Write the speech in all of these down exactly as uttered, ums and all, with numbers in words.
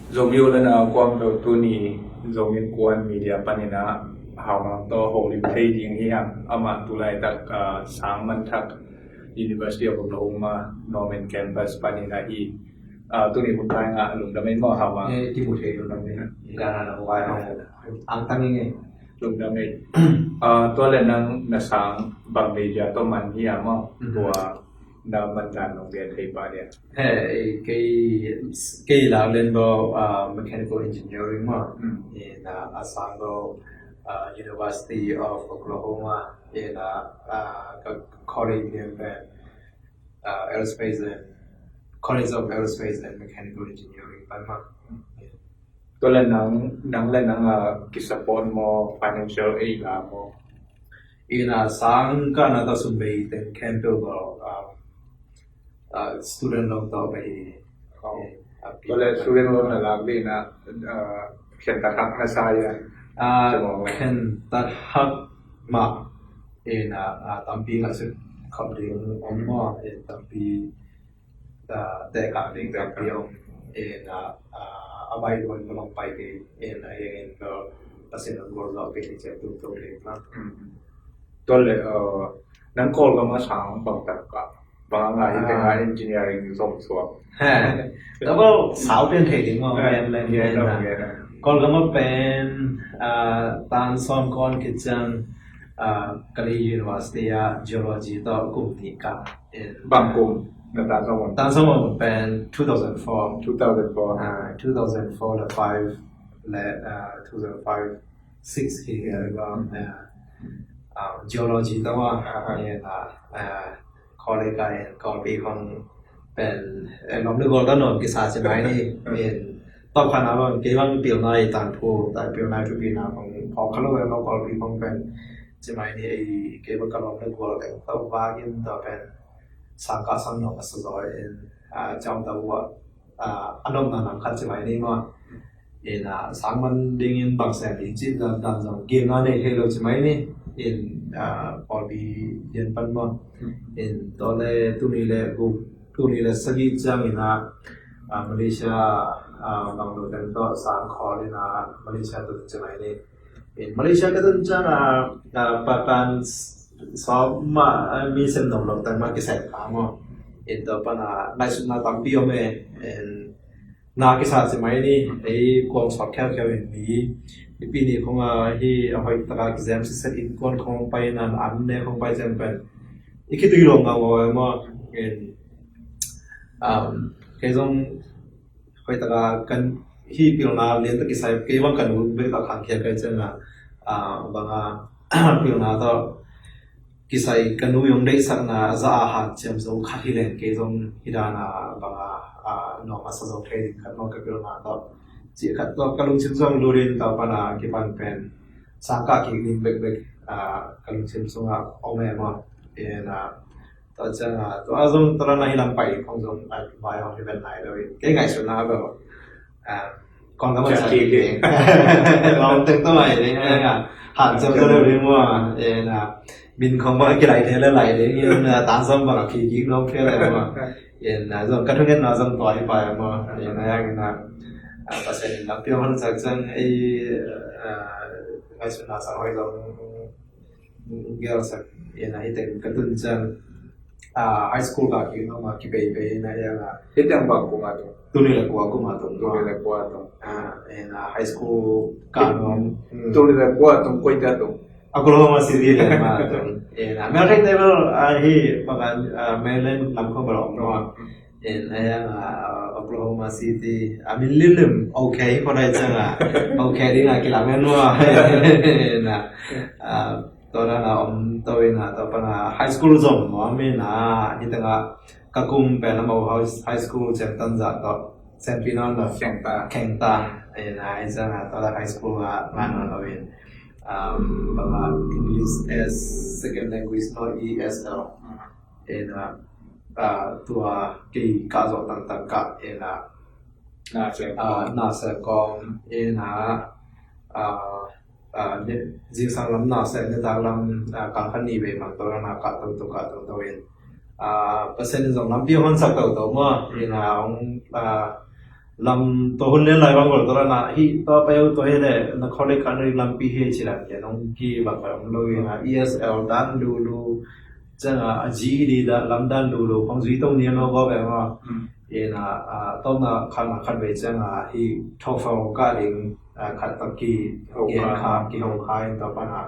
Zomi u le nau kuamah, tuni Zomi Innkuan Media panin ah Hau Mang tawh holim thei ding hi hang. Amah tulaitak, ah, Sang Manthak, University of Oklahoma Norman Campus panin ah hi. Ah, tuni hun thai ngah lungdam ei maw, Hau Mang? Eh, kimu thei lungdam ei. Ih dan a na vai hong angtang ing ei. Lungdam ei. Ah, tua le nang na sang bang media tawh man hi a maw? Mhm. Tua na man dan nong gen thei pah dia. He, kei, kei lak len bo, ah, mechanical engineering maw. Mm. Ina a sang bo, ah, University of Oklahoma, ina, ah, ka college lian pen, ah, Aerospace and, College of Aerospace and Mechanical Engineering pan maw. Tua le nang, nang le nang, ah, kisupport maw, financial aid la maw? Ina sang ka na ta sum bei teng khempeuh bo, ah, ah, student loan tawh bei. Oh. Eh, a pi. Tua le student loan na lak ding na, ah, khentat hak na sa ia? Ah, khentat hak mah. Ina, ah, tampi ngah suk khop ding om maw. Eh, tampi, ah, teh kah ding tampi om. Ina, ah, a bai duan ka long pai kei. Ina, ina, Pasian a gual zawh kei ni ciang tung tung ding maw. Mm. Tua le, uh, nang Kawlgam a sang bang tak ka, bang a ngai, ah, tengah engineering zong suak. He. Tua bo sau pian thei ding maw, he, pen leng, he, pen na. Kawlgam a pen, ah, tan sawm kawm khit ciang, ah, Kalay University a geology tawh kum nih kah. Bang kum na tan sawm kawm? Tan sawm kawm pen two thousand four. Two thousand four. Ah, two thousand four le five le, ah, two thousand five six hi, ah, ah, geology tawh, ah, ah, ah, college ka in, Kawlpi khong pen, eh, lawm le gual ka nuam kisa ci mai ni. In tawp khat na bang, kei bang pilna i tan phu, tai pilna i thupi na khong phawk kha lo, eh, lo Kawlpi khong pen ci mai ni, eh, kei bang ka lawm le gual teng tawh vak in tua pen sang kah sang nuam a sa zaw in, ah, ciang tawh vak ah, a nopna nam khat ci mai ni maw. Ina, sang man dingin bang sem ding cih dan, dan zong gimna nei thei lo ci mai ni. In, ah, Kawlpi lian pan maw. In, tua le tuni le guk, tuni le sagih ciangin ah, ah, Malaysia, ah, bang lo teng tawh sang khawl in ah, Malaysia tun ci mai ni. In Malaysia ka tun ciang a, a, pa pan sawm mah, a, mi sem nop lo teng mah kisai pha maw. In tua pan a ngaihsutna tampi om e. In na kisa ci mai ni, ei kuang sawt kheukheu in mi, i pi ni khong a hi a hoih taka kizem siset in kuan khong pai nan an ne khong pai ciang pen i khitui lo ngau ngau e maw. In, um, kei zong hoih taka kan hi pilna lian tak kisai kei bang kan u bek tak khang khia kai ciang a, ah, bang a pilna tawh kisai kan u yong deihsakna za a hat ciam zo khat hi leng kei zong hi dan a bang a, ah, nuam a sa zo thei ding khat maw ka pilna tawh. Cih khat tawh ka lungsim zong lurin tawh pan a kipan pen sang kah kik ding bekbek, ah, ka lungsim sungah om e maw. In, ah, tua ciang a, tua zong tua na hi lam pai khong zong a vai hong hi ven nai lo in. Kei ngaihsutna bel, ah, kong ka man sa kik ding. Lawm teng tua mai ding, eh, ah. Han ciam tua lo ding mua, eh, na. Min khong bang a kilai thei le lai ding, in, ah, tan sawm bang a kik kik nuam thei le mua. In, ah, zong ka thungen na zong tua hi pai mua. In, ah, yang in, ah, ah, Pasian in lampi hong honsak ciang, eh, ah, ngaihsutna sang hoih zong gelsak in a, hi teng ka tun ciang, ah, high school ka kik nop ma kibeibei in a, hi a. Hi teng bang kum a tung? Tul nih le kua kum a tung. Tul nih le kua tung. Ah, in a, high school ka nop. Hmm. Tul nih le kua tung, koi ka tung? Oklahoma City le ma tung. In a, American level, ah, hi, bang a, ah, Maryland lam khong bang a om nop. In a, ah, Oklahoma City. A min limlim, okay, ko dai ciang a. Okay, ding a kilamen nua. In a, ah, tua dan a om to in a, tua pan a high school zong om in a, hi teng a ka kum pen a mo high, high school ciang tan zah tawh. Ciang pi nawn lo. Kheng ta. Kheng ta. In a, hi ciang a, tua high school a, ngan nawn lo in. Um, bang a English as second language no, E S L. In a, ah, tua kei ka zawh tangtang ka in a, na sem ah, kawm. Na sem kawm in a, ah, ah, ne, zingsang lam na sem, nitak lam, ah, kal khat ni vei man to na ka toto, ka toto in. Ah, Pasian in zong lampi hong honsak toto maw, in a, hong, ah, Lam tua hun lian lai bang gol tua na hi tua pa eu tua hi le na college khat na lampi hi ci dan ke nong ki bang ka om lo in a E S L dan lulu ciang a G E D dan lam dan lulu khong zui to ni no go be ma. In a a to na khat na khat be ciang a hi TOEFL ka ding a khat to ki gen kha ki ho kha in to pa na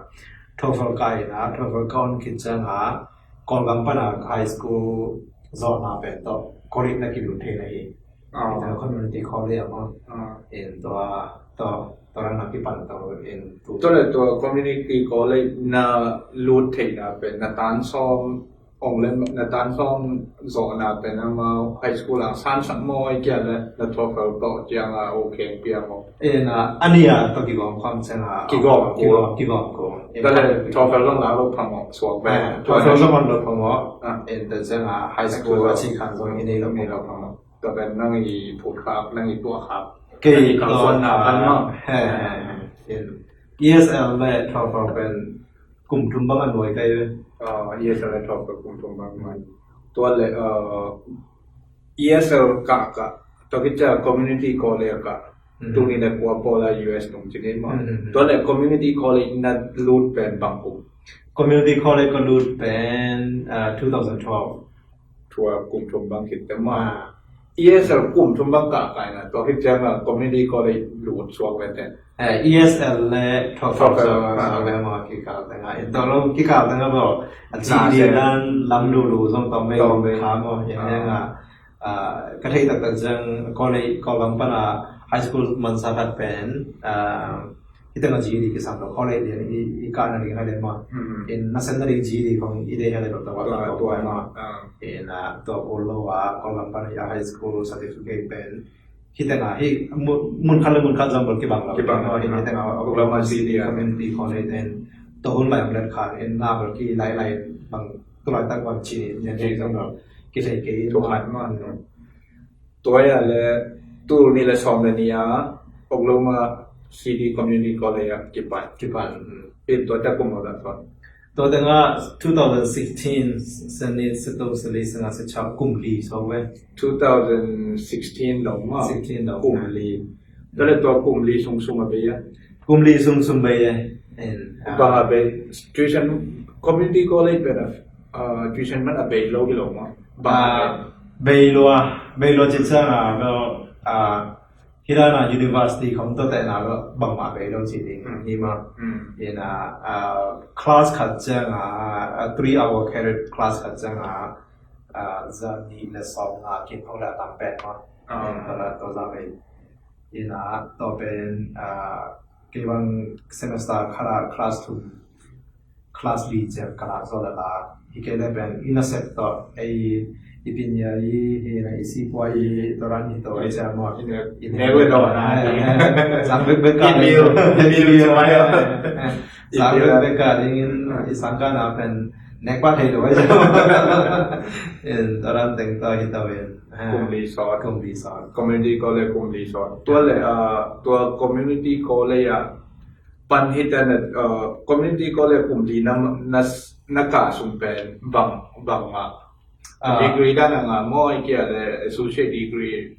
TOEFL ka in a TOEFL ka on khit ciang a Kawlgam pan a high school zawhna pen tawh college na kilut thei na hi. Ina community college a maw. In tua tua tua ran a kipan tawh in tu. Tua le tua community college na lut theihna pen na tan sawm ong le na tan sawm zawhna pen amau high school a san sak maw ai kia le na TOEFL tawh ciang a o kheng pia maw. Ina a nia tawh kigawm khawm ciang a kigawm kigawm kigawm ko. Tua le TOEFL zong la lo pha maw suak be. TOEFL zong on lo pha maw. In tua ciang a high school a ci khan zong i nei lo pha maw. Tua pen nang i phut khak nang i tuah khak. Kei nang i kalsuan na pan maw. He he he. E S L le TOEFL pen kum thum bang a nuai kai ve. E S L le TOEFL kum thum bang nuai. Tua le E S L ka ka tua kicia community college ka. Tuni le kua pawl a U S tung cinin maw. Tua le community college na lut pen bang kum. Community college ka lut pen two thousand twelve. Tua kum thum bang khit te maw. E S L kum thum bang ka kai na tua khit ciang a community college lut suak ve te. E S L le TOEFL suak ve maw kikal te nga. In tua lo kikal te nga bo a ci di dan lam lulu zong tom ve kha maw. In nga ka thei taktak ciang college Kawlgam pan a high school mansa khat pen Hita nga G E D kisam lo college lian i ka na ding ha le ma. In na sem na ding G E D kong i de ha le lo tawa tawa tawa ma. In a tua ko lo a ko lam pan a high school certificate pen. Hita nga hi mun khat le mun khat zong bol kibang lo. Kibang lo. Hita nga Oklahoma City community college in to hun lai let khan in na bol ki lai lai bang tu lai tak bang ci ni zong lo ki lai ke. Tua ya le tul ni le sawm le ni a Oklahoma City Community College a kipan. Kipan. Pin tua ta kum lo da ton. Tua ta nga two thousand sixteen sani seto sali sanga se cha kum li so we. Two thousand sixteen lo ma. Sixteen lo. Kum li. Tua le tua kum li sung sung a be ya. Kum li sung sung be ya. Ba a be tuition community college be na tuition man a be lo hi lo ma. Ba bei lua bei lua cin sa na lo a Hi dan a university khong to teh na lo bangmah bei lo ci ding hi ma. Ina class khat ciang a three hour credit class khat ciang a za nih le sawm nga kin hong la tam pen ma. Ina to za bei ina to pen kei bang semester khat a class thum class li ciang ka lak zo la la hi kei le pen ina sep to ei i pin ya i hi na i si pua i to ran hi to ei ciang mo i ne we do na sang bek bek ka i biu i biu sang bek bek ka ding in i sang ka na pen nek pa thei lo ei ciang in to ran teng to hi to in kum li sawt kum li sawt community college kum li sawt tua le tua community college a pan hi ta na community college kum li na na na ka sung pen bang bang ma degree dan a nga maw i kia le associate degree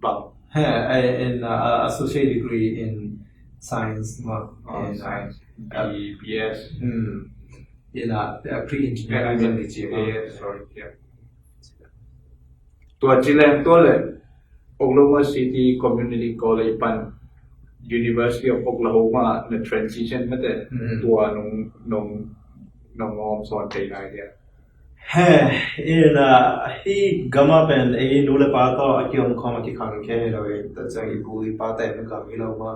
bang he in associate degree in science ma in science B B S in a pre engineering sorry yeah tua ci leng tua le Oklahoma City Community College pan University of Oklahoma na transition mate tua nong nong nong om sawn thei lai dia. He ina hi gama pen ei nu le pa to a kiom khom a kikhang khe hi lo i ta chang i bu i pa te mi gam hi lo ma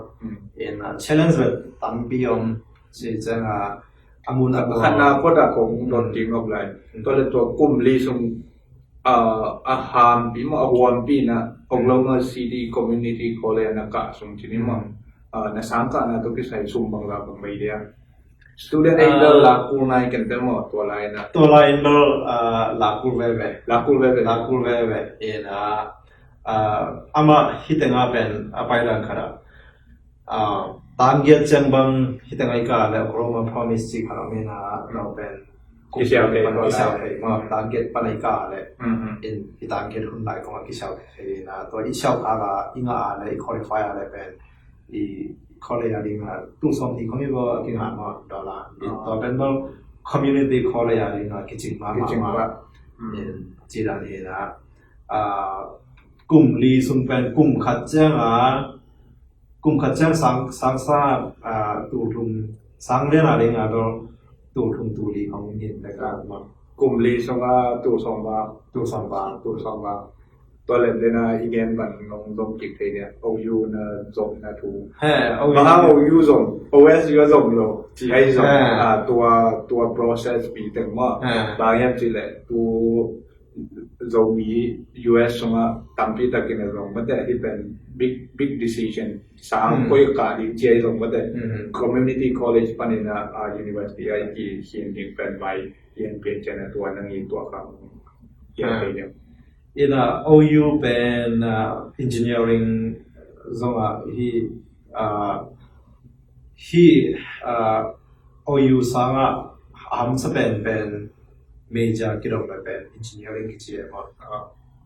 ina challenge ve tampi om si chang a amun a khat na kota kong don ting op lai to le tua kum li sung a hampi maw a huampi na Oklahoma City Community College na kah sung cini maw na sangkah na to kisai sum bang la bang bai dia student aid bel lakul nai ken te maw tua lai na tua lai in bel lakul veve lakul veve lakul veve ina ama hitenga pen a pai dan khara tan giat ciang bang hitenga i ka le Oklahoma Promise ci khara mina lo pen Kisiau thei pan, kisiau thei maw, target pan a i kah leh. In i target hun lai kong a kisiau thei na, tua i siau kha a i ngah a leh, i qualify a leh pen i college a ding a tul sawm nih kong i bawl a kingah maw, dollar. In tua pen bawl community college a ding a kicing mahmah. In ci dan hi na, kum li sung pen kum khat ciang a, kum khat ciang sang, sang sa, tul thum, sang lian a ding a, tul thum tul li khong hin te ka ma. Kum li sung a tul sawm ba. Tul sawm ba. Tul sawm ba. Tua lem dena i gen ban nong zom kik thei nia. O U na zom na thu. He, O U. Ba O U zom, O S U a zom lo. Ci ai zom. He. Tua, tua process pi teng ma. He. Ba yam ci le tu Zomi U S sungah tampi takin a zong mate, hi pen big, big decision. Sang koi ka ding cia zong mate. Community college panin a university a i ki hin ding pen mai, hi an pian cian a tua nang i tua kang. Hi an pe ding. Ina O U pen engineering zong a hi, hi O U sangah a hamsa pen pen major kidong le pen engineering kici e maw.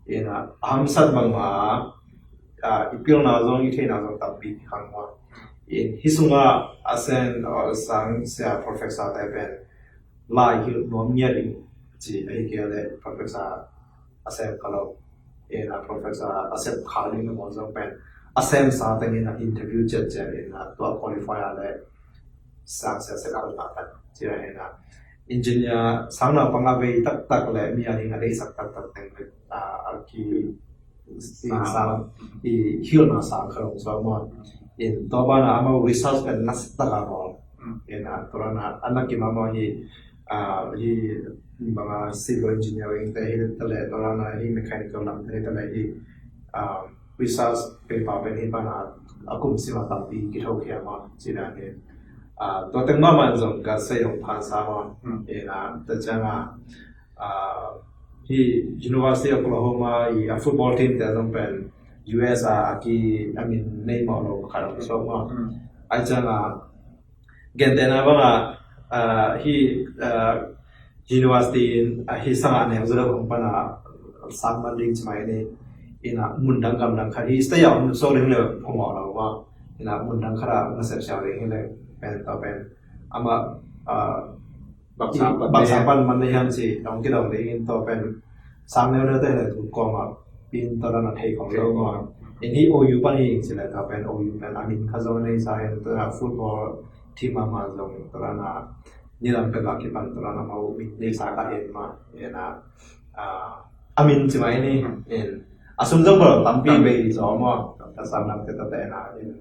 Ina a hamsat bangma i pilna zong i theina zong tampi khang maw. In hi sungah a sen sang sia professor te pen lai hilh nuam ngiat in ci a hi kei le professor a sem kha lo. Ina professor a sem kha ding na maw zong pen a sem sa tengin a interview ciatciat ina tua qualify a le sang sia sia kha lo taktak ci a ina engineer sang naupang a vei taktak le mi a ding a deisak taktak teng le a ki sang i hilhna sang kha lo so maw. In tua bana amau research pen nasak tak a maw. Ina tua na a nakim amau hi hi banga civil engineering te hi tale tua na hi mechanical lam te hi tale hi research paper pen hi pana a kum sima tampi kitho khia maw ci dan hi. Tua teng mahmah zong ka sei ong phan sa maw. Ina ta cianga hi University of Oklahoma i a football team te zong pen U S a a ki a min nei mawh lo pakhat a so maw. Ai cianga gentehna banga hi university in a hi sanga neu zolo kong pana sang man ding ci mai ni. Ina mundang gamdang khat hi stay a om so ding le phomawh lo maw. Ina mundang khat a nasep siau ding hi le pen to pen ama bangsa pan man nei hiam ci dong kidong ding in to pen sang neu neu te le tu kong a pin to dan a thei kong lo maw. In hi O U pan hi ci le to pen O U pen a min kha zong nei sa hin to football team a ma zong to dan a ni lam pek a kipan to dan a mau min nei sa ka hin ma. Ina a min ci mai ni. In a sum zong bol tampi bei zo maw. Ka sam lam te to te na in.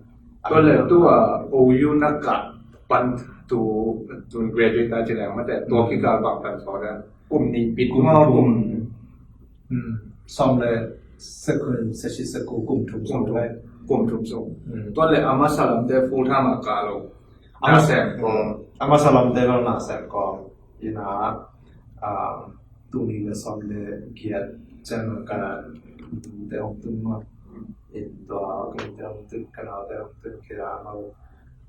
Tua le tu a O U na ka pan tu tu graduate ta ci le ma te tua ki ka bang pan so da. Kum ni pit kum kum. Som le sekun sesi seku kum thum som le. Kum thum som. Tua le ama salam te full time a ka lo. Ama sem ko. Ama salam te lo na sem ko. Ina tuni le som le giat cian kana te ong tun ma. In tua kan te ong tun kana te ong tun kira ma.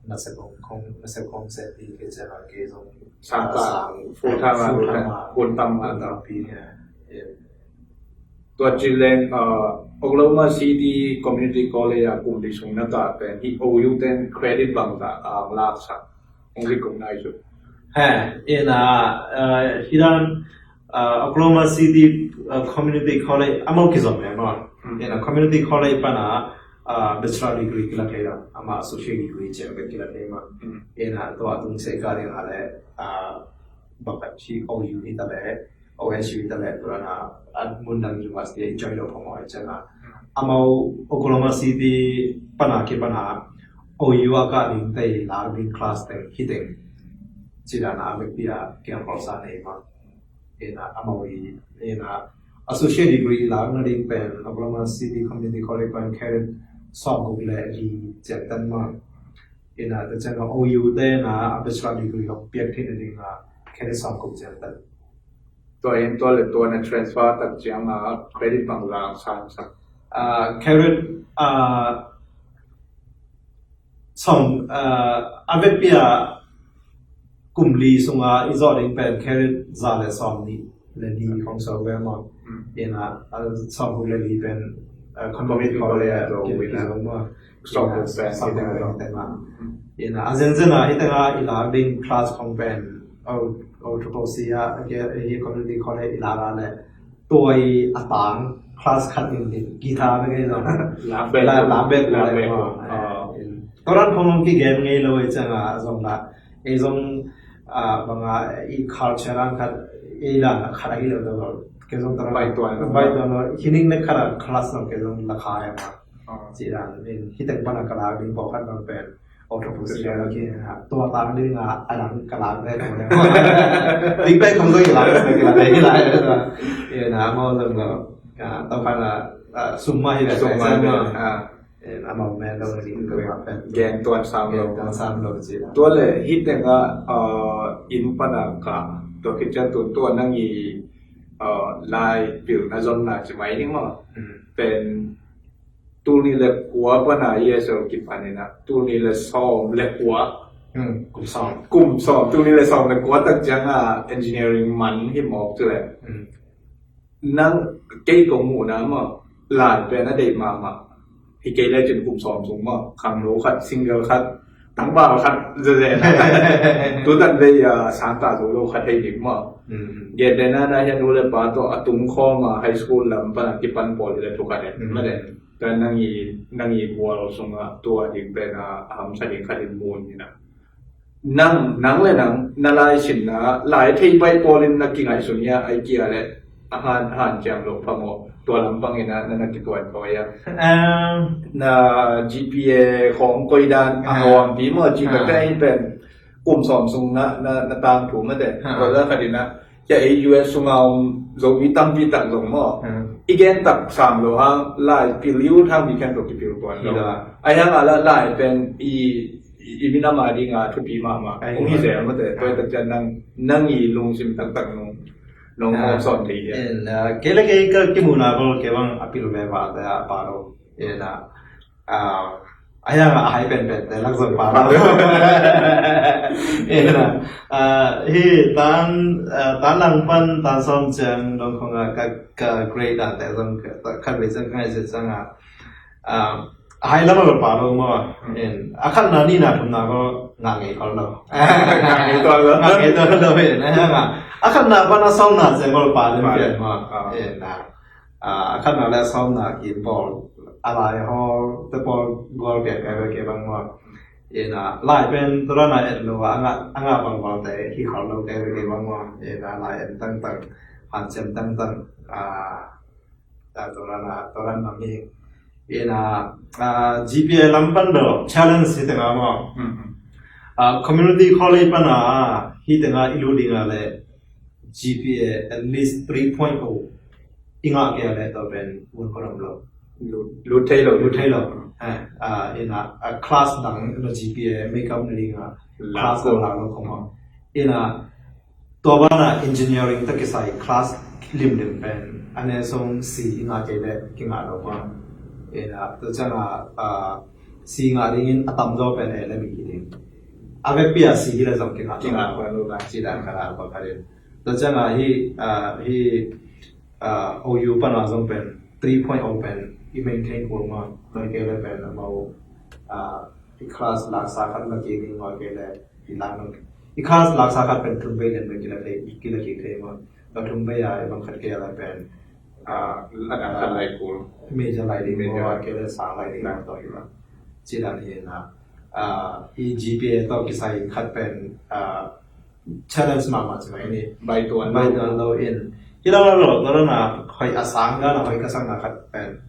Nasep kong nasep kong se pi ke cian a ke zong. Sang ka full time a full time a kun tam a tam pi. Tua ci leng Oklahoma City Community College a kum li sung na ka pen hi O U ten credit bang ta ang lak sa. Ong recognize. He, ina hi dan Oklahoma City Community College amau kizom e maw. Ina community college pana bachelor degree kila thei dan ama associate degree ciang kila thei maw. Ina tua tung se ka ding a le bang ka ci O U hi ta le O S U hi ta le tua na a mundang university a i join lo phamawh a ciang a amau Oklahoma City pana kipana O U a ka ding tei la ding class teng hi teng ci dan a vekpi a kiang khawlsa nei ma. Ina amau i ina associate degree la na ding pen Oklahoma City Community College pan credit sawm guk le li ciang tan ma. Ina ta ciang a O U te na a bachelor degree hong piak thei na ding a credit sawm guk ciang tan. Tua in tua le tua na transfer tak ciang a credit bang la sang sa. Credit sawm a vekpi a kum li sunga i zawh ding pen credit za le sawm nih le li khong so ve maw. Ina, a, sawm guk le li pen, a, community college a ki zo maw. Sawm guk pen sawm guk pen te maw. Ina, a zenzen a hi tenga i lak ding class khong pen, o, o triple C a, a ke, a hi community college i lak a le tua i a tang class khat in din guitar me ngei zong. Lak bek. Lak bek. Lak bek. Tua dan khong kigen ngei lo i canga zong la ei zong, ah, banga i culture ang khat, ei dan khat a hi lo lo. Kei zong tara baituan lo. Baituan lo. Hining ne khat a class lo kei zong la kha ya ma. Ci dan in hi teng pana kala ding pawlkhat bang pen. Octopus ya la ki ha. Tua tang ding a, a dang kala ne ko ne. Big Bang kong zong i la ne ki la ne ki la ne. Ya na mo zong lo. Ka tau kana, ah, summa hi le. Summa hi le. Ah. Eh, amau men lo ni ko ma pen. Gen tuan sam lo. Gen tuan sam lo ci la. Tua le hi tenga, ah, in pana ka. Tua khit ciang tun tua nang i, ah, lai pil na zon na ci mai ni maw. Pen tul ni le kua pana E S L kipan ina. Tul ni le sawm le kua. Kum sawm. Kum sawm. Tul ni le sawm le kua tak ciang a engineering man hi mawk ci le. Nang kei kong muhna maw, lai pen a deih mahmah. Hi kei le cin kum sawm sung maw, khangno khat, single khat, tangbal khat, zeze na. Tutan vei a santa zo lo khat hei dik maw. Gen dena na hian nu le pa tawh a tung khawm a high school lam pana kipan pawl hi le thu khat en. Made. Tua nang i, nang i mual sunga tua ding pen a hamsa ding khat in mun ina. Nang, nang le nang, na lai sinna, lai thei pai pawlin na kingaihsun ia, ai kia le, a han, han ciam lo pha maw, tua lampang ina, na, na kituan ko ia. Na G P A khong koi dan, a hawm pi maw, G P A pen, kum sawm sung na, na, na tang thu mate, tua la khat ina, Cia ei U S sunga om Zomi tampi tak zong maw. I gen tak sam lo hang, lai pil i ut hang mi khen tawh kipil tuan lo. Ai hang a la lai pen i, i, i minam a dinga thupi mahmah. Kong hi zel mate, tua tak cian nang, nang i lungsim taktak nung, nong hawm sawn thei hi. Kei le kei ka kimuhna bel kei bang a pil ve va te a pa lo. Ina, a, a hiang a hai penpen te lak zong pa lo. Ina, a, hi tan, a, tan lang pan tan sawm ciang dong khong a ka, ka grade dan te zong ka, ka grade zong ka ngai zet zong a, a, a hai lam a pa lo maw. In, a khatna nihna thumna ko ngah ngei kol lo. Ngah ngei kol lo. Ngah ngei kol lo, in, a hiang a. A khatna pan a sawmna ciang ko pa lim pian maw. In, a. A, a khatna le a sawmna kim pawl, a lai hawl te pawl gual pian kai ve kei bang maw. Ina, lai pen tua dan a et lo a, a ngah, a ngah bang bang te hi khol lo kai ve kei bang maw. Ina, lai en tangtang, hanciam tangtang, a, a, tua dan a, tua dan a mi. Ina, a, G P A lam pan bel challenge hi teng a maw. A, community college pan a, hi teng a i lut ding a le, G P A at least three point oh i ngah kei a le tua pen un kawdam lo. Lut, lut thei lo. Lut thei lo. Eh, ah, ina, a class dang ina G P A make up na ding a class dang lang lo kong a. Ina, tua bana engineering ta kisai class limlim pen a ne song C i ngah kei le ki ngah lo kong a. Ina, tua ciang a, ah, C ngah dingin a tamzaw pen A le B hi ding. A vekpi a C hi le zong ki ngah lo. Ki ngah lo. Ci dan ka la ko kha ding. Tua ciang a hi, a, hi, a, O U pan a zong pen three point oh pen i maintain kul ma. Tua kei le pen amau, a, i class laksa khat la kik ding, tua kei le i lak nung. I class laksa khat pen thum vei len pen ki la thei, ki la kik thei ma. Tua thum vei a i bang khat kei a la pen, a, la khat lai kul. Major lai ding, major, tua kei le sang lai ding, tua hi ma. Ci dan hi na. A, i G P A tawh kisai khat pen, a, challenge mahmah ci mai ni. Baituan lo. Baituan lo in. Hi lo lo, lo lo na, hoi a sang na, hoi ka sang na khat pen.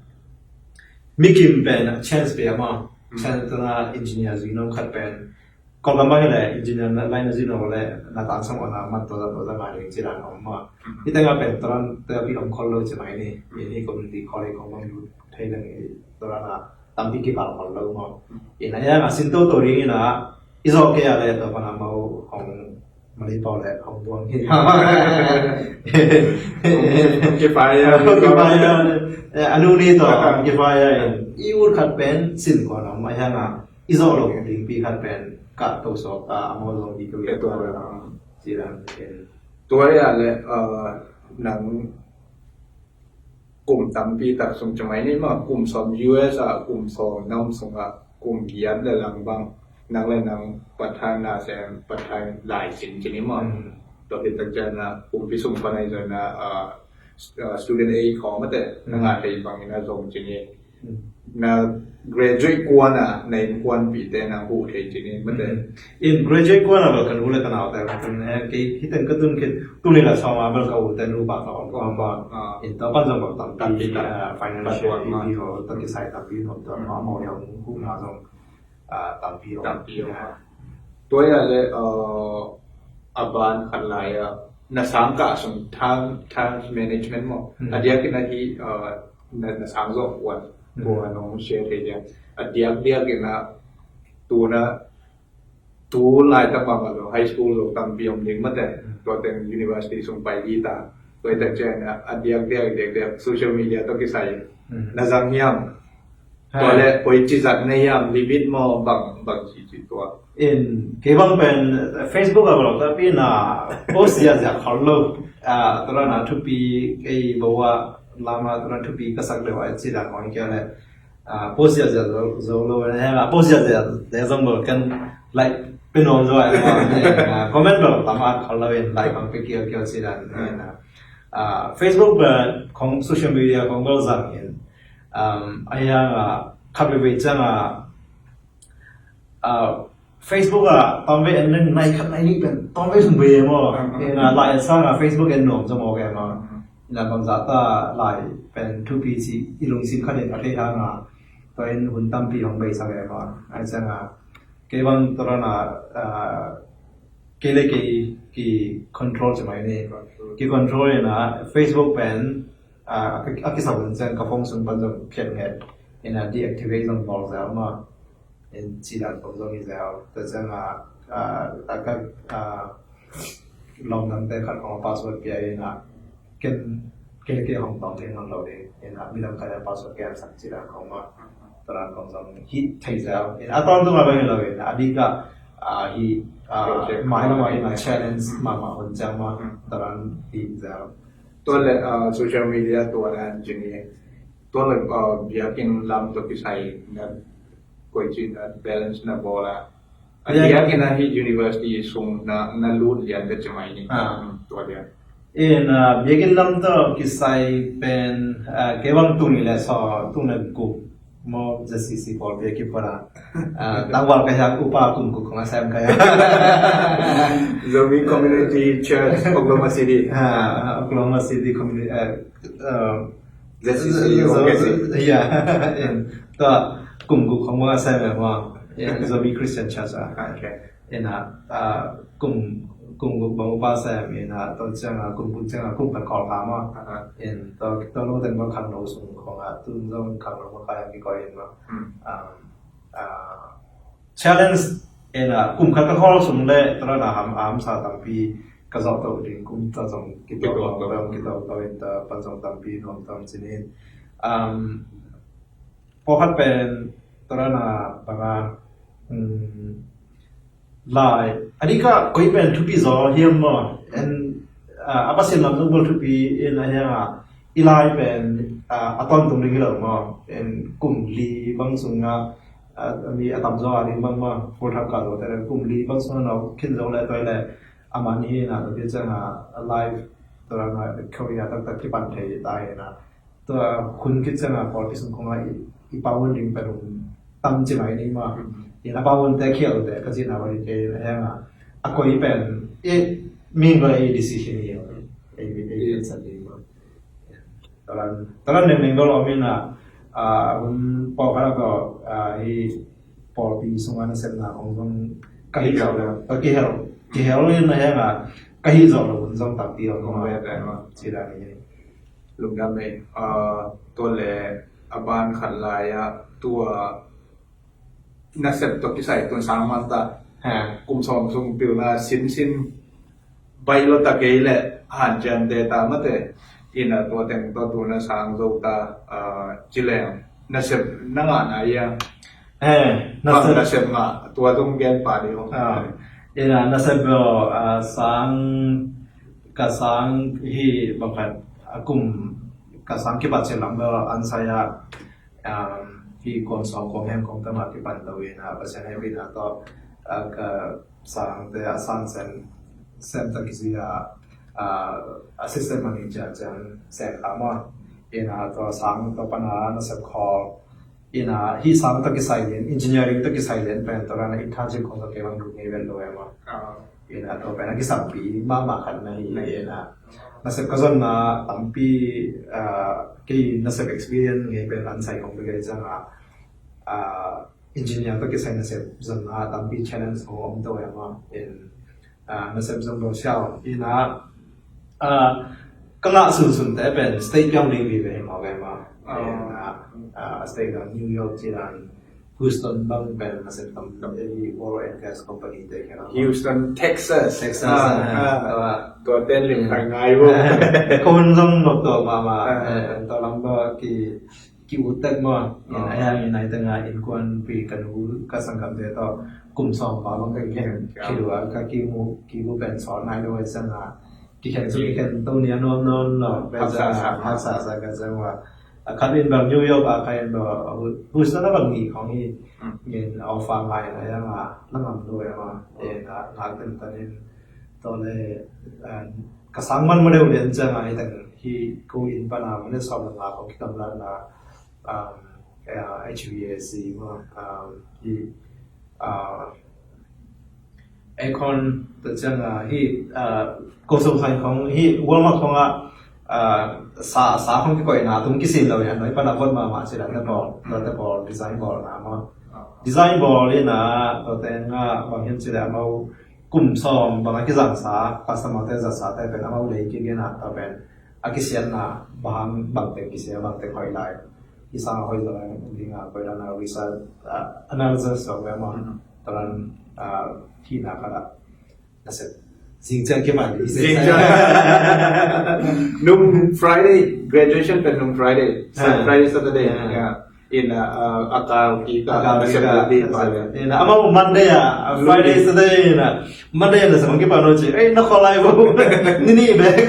Mi kim pen, chance pe ama. Chance tu na engineer zui nom khat pen. Kol ka ma hi le, engineer na, line na zui nom le, na tan sang ona, mat to da to da ma ring ci dan om ma. Hi teng a pen, tran, te pi om kol lo ci mai ni. Hi, hi community college kong bang lut. Thei leng, tran na, tampi kipal kol lo ma. Ina ya, a sin to to ring ina, I zawh kei a le tua pan a mau hong mali pau le hong buang hi. Hong kipai a. Hong kipai a. Eh, a nu ni tawh hong kipai a in. I ut khat pen sin kua na om a hiang a. i zawh lo dingpi khat pen ka to sawk a, a maw zong i to. Ka to. Ci dan pen. Tua ya le, uh, nang kum tampi tak sung ci mai ni maw, kum sawm U S a, kum sawm nam sung a, kum giat le lang bang nang le nang Pathain na sem, Pathain lai sin ci ni maw. Mm. Tua khit tak ciang a kumpi sung pan a i zong na, uh, uh, student aid khawng mate, na ngah thei bangin a zong ci ni. Mm. Na graduate kuan a, na innkuanpihte na huh thei ci ni mate. Mm. In graduate kuan a bel ka nu le ka naute, ka tun, eh, kei hi teng ka tun khit, tuni la sawm a bel ka ute nu pa ka om, ka om pa. Ah. In tua pan zong bel tam, tampi tak, eh, financial pi, pi ho, tua kisai tampi ho, tua ma, ma, ya, huh na zong, ah, tampi ho. Tampi ho. Ah. Tua ya le, uh, a ban khat lai a, na sang kah sung time, time management maw. Hmm. A diakin a hi, uh, na, na sang zawh kuan, hmm, kuan hong share thei dia. A diak diakin a tu na, tu laitak mahmah lo, high school lo tampi om ding mate. Hmm. Tua teng university sung pai hi ta. Tua i tak ciang a, a diak diak, diak diak, social media tawh kisai. Hmm. Na zang hiam? Ha. Tua le, koici zat na hiam, limit maw, bang, bang ci ci tua. In, kei bang pen Facebook a bang lo ta pi na, post ziahziah khol lo. Ah, tua na thupi kei bawa lama tua na thupi ka sak deuh a ci dan ong kia le. Ah, post ziahziah zo, zo lo na hang, ah, post ziahziah, ziah zong lo kan like pin om zo a, ah, comment lo tam a khol lo in like bang pe kiau kiau ci dan. Hmm. In, ah, ah, Facebook, ah, khong social media khong bel zang in. Um, a hiang, ah, khat veve ciang, ah, ah, Facebook ah tawmvei en ning nai khat nai nih pen tawmvei sung bei maw. Mm, mm. In a lai en sang a Facebook en nuam zong awk e maw. Mm. In a bangzah ta lai pen thupi ci i lungsim khat in a thei hang a tua in hun tampi hong beisak e maw. Ai ciang a kei bang tua na, ah, kei le kei ki control ci mai ni. Control. Ki control in a Facebook pen, ah, a, a kisap hun ciang ka phone sung pan zong khiat nget in a deactivate zong bawl zel maw. In ci dan pong zong hi zel. Tua ciang a, a, a ka, a, lawmdangte khat khong a password pia in a ken, ken, ken hong tawm thei nawn lo ding. In a midang khat a password ken sak ci dan khong maw. Tua dan khong zong hi thei zel. In a tawntung a bang hi lo in a dik a, a, hi, a, project. Mai lo mai in a challenge mahmah hun ciang maw. Hmm. Tua dan hi zel. Tua le, a, social media tua dan ci ni. Tua le, a, biakinn lam tawh kisai na koici na balance na bawl a. A, biakinn a hi university sung na, na lut lian ka ci mai ni. Ah. Tua lian. In, a, biakinn lam tawh kisai pen, a, kei bang tung ni le saw, tung na guk maw Z C C pawl biakinn pawl a. A, tangval ka hiak upa kum guk khong a sem ka hiak. Zomi Community Church, Oklahoma City. A, Oklahoma City Community, a, a, Z C C, Zo-, okay. Ya, in, tua kum guk khong bang a sem e maw. In, Zomi Christian Church a. Okay. In a, a, kum, kum guk bang upa sem, in a, tua ciang a, kum guk ciang a, kum khat kawl kha maw. Aha. In, tua, tua lo teng bang khangno sung khong a, tun zong khangno bang kha yang kikoih in maw. Hmm. Um, a, challenge in a, kum khat ka khawl sung le, tua na ham, hamsa tampi ka zawh to ding, kum ta zong kitawh, kitawh, kitawh, kitawh in ta pan zong tampi nuam tam ci ni. Um, pawlkhat pen tua na bang a, um, lai, a dik a koi pen thupi zaw hiam maw. En, a, a Pasian lam zong bel thupi in a hiang a, i lai pen, a, a tawntung ding hi lo maw. En kum li bang sung a, a, mi a tam zaw a ding bang maw, full time ka zaw te le kum li bang sung a nau khin zaw le tua le, a man hi na, tua pi ciang a, a life, tua na career taktak kipan thei ta hi na. Tua hun khit ciang a pawlpi sung khong a i, i pau hun ding pen hun tam ci mai ni maw. Mm. In a pau hun te khial te ka ci na va hi kei a hiang a. A koi pen, i, mi ngol a i decision hi a. Ei, ei, ei, ei, sa ding maw. Tua dan, tua dan neng neng dol om in a, a, hun pawlkhat a ko, a, i pawlpi sung a nasepna khong zong ka hih zawh lo, ka kihel, kihel in a hiang a, ka hih zawh lo hun zong tampi om khong a, ci dan hi. Lungdam ei, a, tua le a ban khat lai a, tua nasep tawh kisai tun sang man ta. Ha. Kum sawm sung pilna sinsin baih lo ta kei le hanciam te ta mate. In a tua teng tawh tun a sang zo ta, a, ci leng nasep na ngahna ia. Eh, nasep. Bang nasep mah, tua zong gen pah dih uh. Ah, ina nasep bel, ah, sang, ka sang hi bang khat, a kum, ka sang kipat cih lam bel an sai a, um, hi kuang sawm kuang hiam kuang tam a kipan lo ina, Pasian hehpihna tawh, ah, ka sangte a sang sem, sem ta kizui a, ah, assistant manager ciang sem kha maw. Ina tua sang tua pan a nasep khawl. Ina hi sang tawh kisai lian, engineering tawh kisai lian pen tua rana internship khong tawh kei bang lut ngei vet lo em a. Ah. Ina tua pen a kisampi mahmah khat na hi. Ina nasep ka zonna tampi, ah, kei nasep experience ngei pen an sai khong bek ei ciang a, ah, engineer tawh kisai nasep zonna tampi challenge khong om to em a. In ah, nasep zong bel siau. Ina, ah, ka ngah sunsun te pen state piang ding vive hi mawk em a. Ah. Ina, ah, state dan New York ci dan, Houston bang pen nasep tam tam, eh, oil and gas company te kena. Houston, Texas. Texas, ah, ah, ah, ah. Tua ten lim khai ngai bo. Ko hun zong nok to mama. Ah. Eh, to lam ba ki ki ut tek maw. In a hiang in ai tanga innkuanpih ka nu ka sanggamte tawh kum sawm pa bang ka kikhen khit uh a, ka kimu kimu pen sawt nai lo ai sanga kikhen su kikhen to nia nuam nawn lo. Haksa sa, haksa sa ka sang wa. A khat in bang New York a, khat in bang Houston a bang nih khong hi. In offer ngai na yang a langam lo ya ma. In a ngak ten tan in to le, ka sang man ma deuh lian ciang a hi teng hi ko inn pan a ma ne sawm le nga khong kikamlatna, um, eh, H V A C maw, um, hi, uh, aircon tua ciang a hi, uh, ko sung khan khong hi Walmart khong a, uh, sa, sa khong kikoihna tung kisin lo hi a, noi pan a vot mahmah ci la te pawl, la te pawl design bawlna maw. Design bawl in a, tua teng a bang hiam ci le amau kum sawm bang a kizangsa, customer te zatsa te pen amau lei kik in a, tua pen a kisiatna bang, bang teng kisia, bang teng hoih lai. Kisang a hoih zaw lai ding a, koidan a research, ah, analysis of them on. Talan, ah, hihna khat a nasep. Zing ciang kiman. Zing ciang. Nung Friday, graduation pen nung Friday. Sa-, Friday, Saturday. Yeah. In a, uh, a kal kita, a kal kita. In a, amau Monday a, Friday, Saturday in a, Monday na sa mangki pano ci, eh, na kholai bo. Nini bek,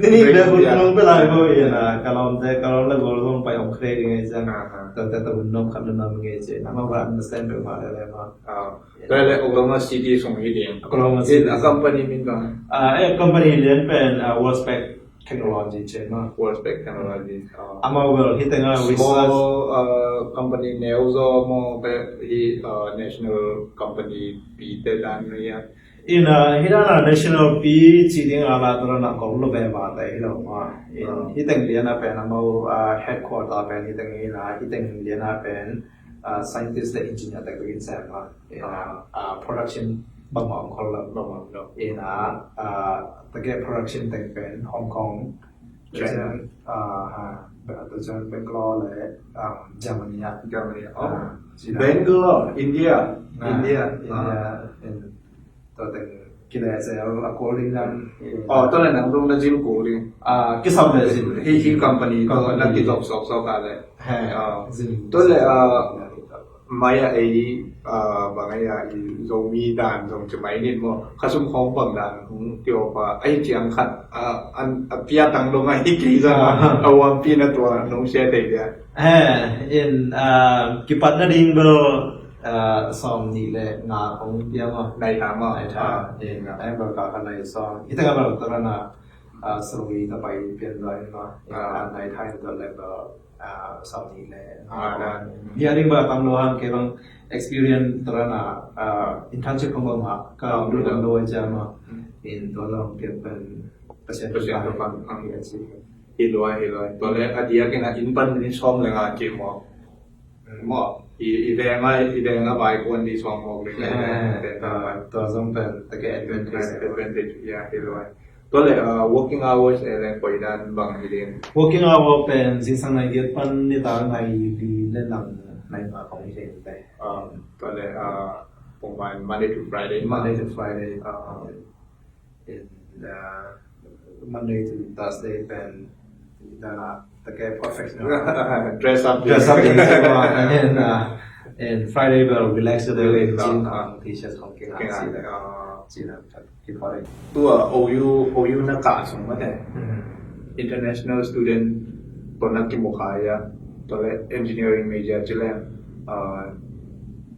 nini bek, yeah. Nung pelai bo, in a, kalom te, kalom le gol gong pai om kre ngai ciang. Aha. Tante ta un nom khat nom ngai ci. Na ma ba understand be ma le le ma. Ah. Tale Oklahoma City song hi ding. Oklahoma City. In a company min bang. Ah, eh, company lian pen, ah, Worldspec Technology ci ma. Worldspec Technology. Ah. Amau bel hi teng a research. Small, uh, company neu zaw maw, pe hi, uh, national company pi te dan no ya. In, uh, hi dan a national pi ci ding a la tua na kong lo be ba te hi lo ma. In, hi teng lian a pen amau, uh, headquarter pen hi teng in a, hi teng lian a pen, uh, scientist le engineer te ko in sem ma. In a, ah, production bang mah om khol lo. Bang mah om lo. In a, ah, ta ke production teng pen Hong Kong, China. Ah, ha, ba-, ta China, Bangalore le, um, Germany ah. Germany ah. Oh. Ah, China. Bangalore, India. Ah, India. India. Ah. In, tua teng kile se a, a cooling dan. Oh, tua le nang dong na zin cooling. Ah, kisam le zin. Hi, hi company, company. Tua na kitop sok sok ka le. He, ah, zin. Tua le, ah, mai a ei, ah, bang a ya i Zomi dan zong ci mai nin maw. Khasum khong bang dan hong tio pa. Ai ciang khat, ah, an, a pia tang dong a hi kei zong a, ah, a wang pi na tua nong sia tei dia. He, in, ah, kipat na ding bel, ah, sawm nih le nga khong pia maw. Nai tha maw. Nai tha. Ah, in, ah, ai bel ka ka nai sawm. Hi teng a bel ta na, ah, sawm nih ta pai pian zai maw. In, ah, nai tha in bel le bel. Ah, sawm nih le nga. Ah, dan. Dia ding ba tam lo han ke bang experience tara na, ah, internship khong bang ha, ka lu dam lo ai jam ma. In tua lo ke pen Pasian, Pasian tua pan, ah, hi lo ai, hi lo ai. Tua le a dia ke na in pan ni sawm le nga ke mo. Mo, i, i veng a, i veng a bai kuan di sawm mo le. Eh, tua zong pen, ta ke advantage. Advantage, ya, hi lo ai. Tua le, ah, working hours e le koi dan bang hi ding. Working hour pen zingsang nai giat pan nitak nai li le nam nai nga kong hi ding te. Ah, tua le, ah, pung bai Monday to Friday. Monday to Friday. Ah. In, ah, Monday to Thursday pen dan a ta ke professional. Dress up. Dress up in, ah, And Friday bel relax a bel, relax, ah, jeans khong, T-shirt khong kingah, kingah, cih leh, ah, cih leh khat kiphawk ding. Tua O U, O U na kah sung mah teh, international student tua na kimu kha a, tua leh engineering major ci leng, ah,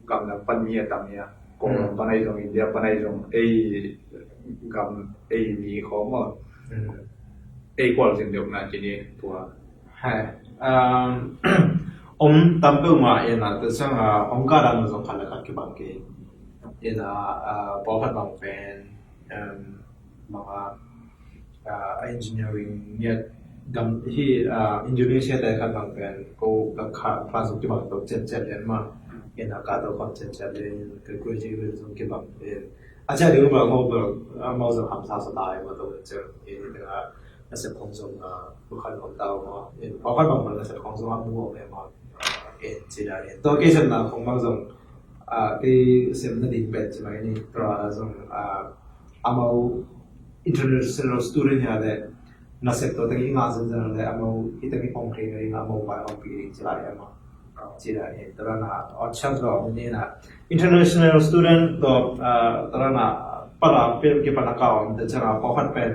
gam na pan mi a tam a, Kawlgam pan ahi zong, India pan ahi zong, ei gam, ei mi khawng maw, ei kual zin deuh na ci ni tua. Hai, um, om tam peuhmah in a, tua ciang a, om kah dan zong khat le khat kibang kei. In a, uh, pawlkhat bang pen, um, bang a, uh, engineering ngiat gam hi, uh, Indonesia te khat bang pen, ko ka kha, class zong kibang to ciatciat lian mah. In a, ka to khawm ciatciat lian, ka graduate zong kibang lian. A ciah ding bel, amau bel, amau zong hamsa sa ta hi mah to ciang. In a, nasep khong zong, ah, pawlkhat om ta uh maw. In, pawlkhat bang bel nasep khong zong a mu om e maw. In, ci dan in. Tua kei sepna khong bang zong, ah, kei sepna ding pen ci mai ni. Tua zong, ah, amau international student hi a leh, nasep tua teng i ngah zenzen a leh, amau hi teng i pom thei na ding, amau pai hong pi ding ci lai e maw. Ci dan in, tua dan a, aw, chance lo ni na. International student tawh, ah, tua dan a, para pen kipan a ka om, tua ciang a, pawlkhat pen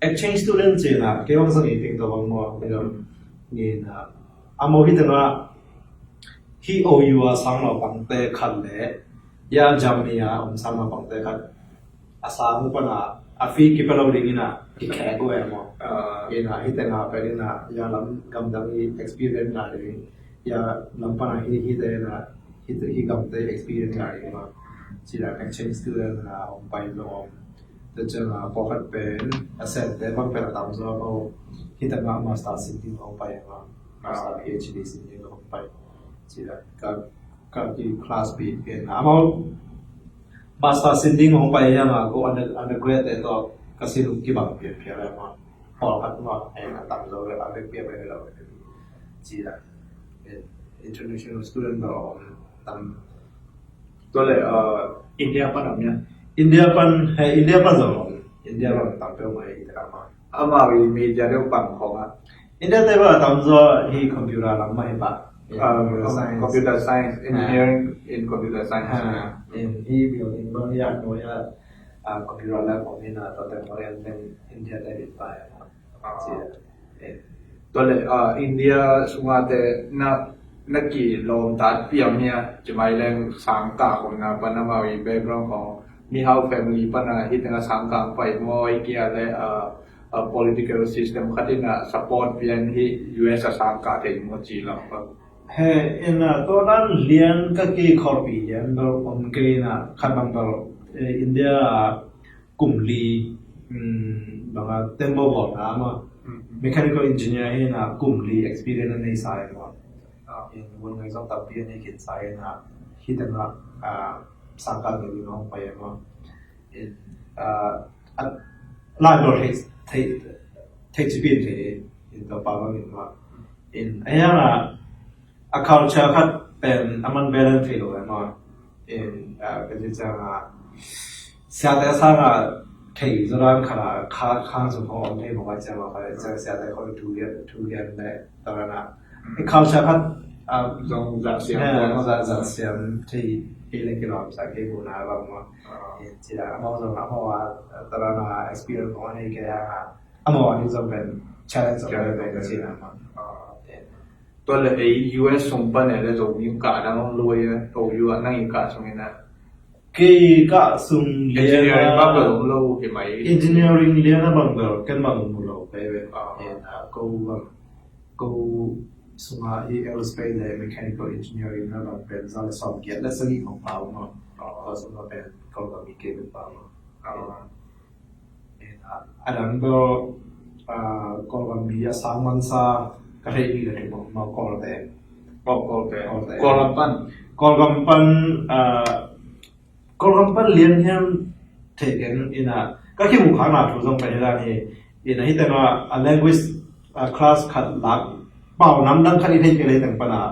exchange student ci na, kei bang zong i ping tua bang maw, ni na, amau hi teng a, hi O U a sang lo pangte khat le, ya Germany a om sang lo pangte khat, a sang uh pan a, a fee kipia lo ding in a, kikhek uh e maw. Ah. In a, hi teng a pen in a, ya lam gamdang i experience na ding, ya lam pan a hi, hi te in a, hi te, hi gamte experience na ding maw. Ci dan exchange student na hong pai zong om. Tua ciang a pawlkhat pen, a sente bang pen a tam zaw maw, hi teng a master sin ding hong pai maw. Master, ah, PhD sin ding hong pai. Ci dan ka, ka ki class pi pen a maw, master sin ding hong pai hiam a, ko under-, undergrad te tawh ka sin uh kibang pianpian lai maw. Pawlkhat maw, eh, a tam zaw le, a bek pian pen lo. Ci dan, eh, international student tawh om tam. Tua leh, uh, India pan om hia? India pan, he, India pan zong om. India pan tam peuhmah hi ta maw. Amau i major deuh bang khawng a? India te bang a tam zaw hi computer lam mah hi pah. Ah, computer science. Computer science, ah, engineering in computer science. Ah, in hi building bang hi a, no hi a, ah, computer lab om hi na, tua teng bang hi a, India te hi pah. Ah. Ci a. Eh. Tua leh, ah, India sungah te na, na kilawm ta piang hia, ci mai leng sangkah khong na pan amau i background khong, mihau family pan a hi teng a sangkah pai maw, i kia le, ah, a political system khat in a support pian hi U S a sangkah thei maw ci lam pan. He, in a, tua dan lian ka kei khawlpi lian bel om kei in a, khat bang bel, eh, India a kum li, mm, bang a tembaw bawlna maw. Mm. Mechanical engineer hi in a kum li experience a nei sa hi maw. Ah. In, vun ngai zong tampi a nei khin sa hi in a, hi teng a, ah, sangkah ngei ding hong pai hi maw. In, ah, a, lai lo thei, thei, thei ci pi in thei, in tua pa bang in maw. In, a hiang a, a culture khat pen a man balance thei lo e maw. In, ah, ka ci ciang a, siate sang a thei zaw dan khat a, kha, khang sung khong om thei mawk a ciang a, kha ciang siate khong thu lian, thu lian le, tua dan a. Mm. I culture khat, ah, zong zat siam, eh, zong zat, zat siam thei, thei le kilawm sa kei bu na bang maw. Ah. In ci dan, amau zong, amau a, tua dan a experience khong a nei kei a, amau a ni zong pen challenge zong pen ka ci na maw. Ah. In. Tua leh ei U S sung pan e le Zomi kah dang om lo e, O U ah nang i kah sung in a. Kei kah sung lian a engineering bang bel om lo hi mai. Engineering lian a bang bel ken bang mu lo peuh e. Ah. In a, ko bang, ko sung a i aerospace le mechanical engineering na bang pen za le sawm giat le sagih khong pau maw. Ah. Ko sung a pen ko bang i kei pen pau maw. Ah. A dang bel, ah, Kawlgam mi a sang mansa ka theih mi ka theih mawk, mawk Kawlte. Oh, Kawlte. Kawlte. Kawlgam pan. Kawlgam pan, ah, Kawlgam pan lian hiam thei keng in a, ka kimuh khakna thu zong pen hi dan hi, in a hi teng a, a language, ah, class khat lak, pau nam dang khat i theih kei le hi teng pan a,